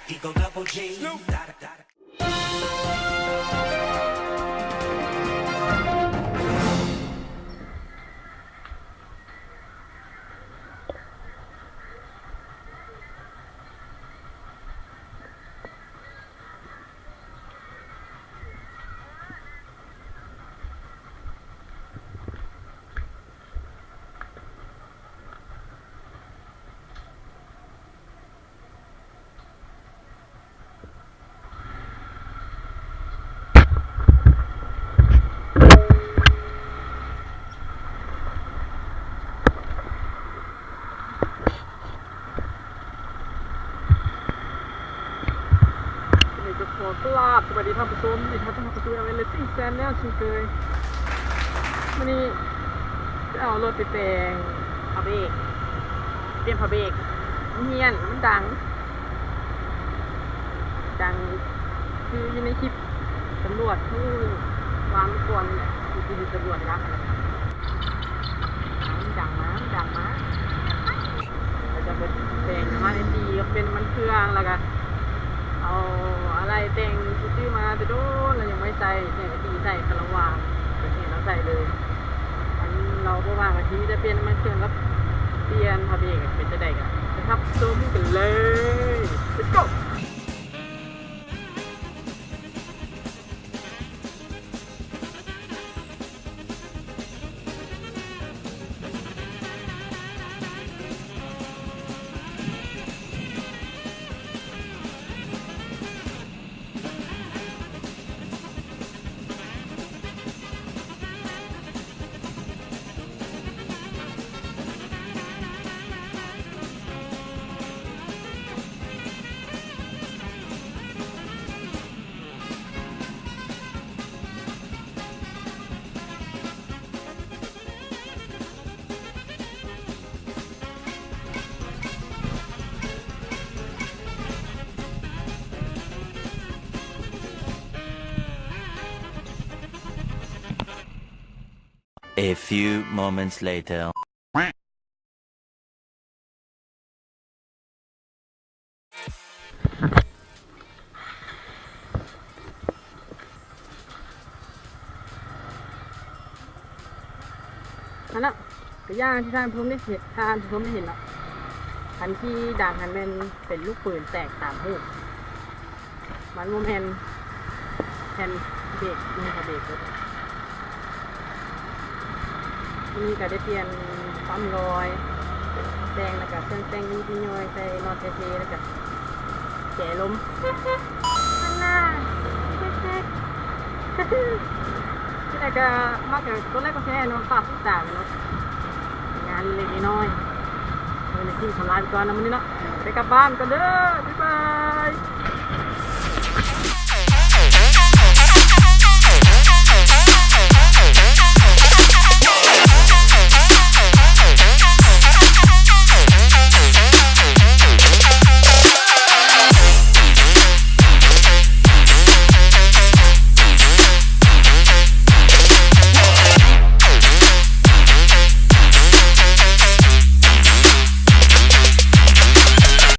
Eagle Double G. ກໍຂໍກາບສະບາຍດີທ່ານຜູ້ຊົມ ຍິນດີຕ້ອນຮັບເຂົ້າສູ່ ແອລເອ Racing Channel ເຊັ່ນເຄີຍ. ມື້ນີ້ຈະເອົາລົດໄປແປງຜ້າເບກ ປ່ຽນຜ້າເບກ. ໂຮງຮຽນມັນດັງ ດັງຄືຢູ່ໃນຄລິບຕຳຫຼວດ ຄືວານກ່ອນນີ້ແຫຼະ ທີ່ເຫັນຕຳຫຼວດລັກຫັ້ນແຫຼະ. ມັນດັງມາ ມັນດັງມາ ແລ້ວກໍໄປແປງນ້ຳມັນໄອຊີ ເປັນນ້ຳມັນເຄື່ອງ ແລ້ວກໍເອົາອາໄຫຼ່ແຕ່ງທີ່ຊື້ມາແຕ່ດົນແລ້ວ ຍັງບໍ່ໄດ້ໃສ່ ໃຫ້ໄອຊີໃສ່ ຄັນລາວວ່າງ ກໍຊິໃຫ້ລາວໃສ່ເລີຍ. ຄັນລາວບໍ່ວ່າງ ກໍຊິມີແຕ່ປ່ຽນນ້ຳມັນເຄື່ອງກັບປ່ຽນຜ້າເບກ ເປັນຈັ່ງໃດກໍໄປຮັບຊົມກັນເລີຍ. Let's go! A few moments later. ຫັ້ນນະ ກະຢ່າງທີ່ທ່ານຜູ້ຊົມໄດ້ເຫັນ ທ່ານຜູ້ຊົມໄດ້ເຫັນເນາະ ອັນທີ່ດັງຫັ້ນແມ່ນເປັນລູກປືນແຕກຕາມຮູບ. ມັນບໍ່ແມ່ນແຜ່ນເບກ ມີແຜ່ນເບກເບິດ. ມື້ນີ້ກະໄດ້ປ່ຽນປ້ຳລອຍ ແຕ່ງແລ້ວກະເຄື່ອງແຕ່ງນິດໜ້ອຍ ໃສ່ນັອດເທ່ໆ ແລ້ວກະແຈລົມ ຫັ້ນນະ ເຈັກໆ. ຈັ່ງໃດກະມັກກະກົດໄລກົດແຊເນາະ ຝາກຕິດຕາມເນາະ ງານເລັກໆນ້ອຍໆ. ເອີ ໄດ້ກິນເຂົ້າຫຼາຍໄປກ່ອນເນາະມື້ນີ້ເນາະ ໄດ້ກັບບ້ານກ່ອນເດີ ບາຍບາຍ.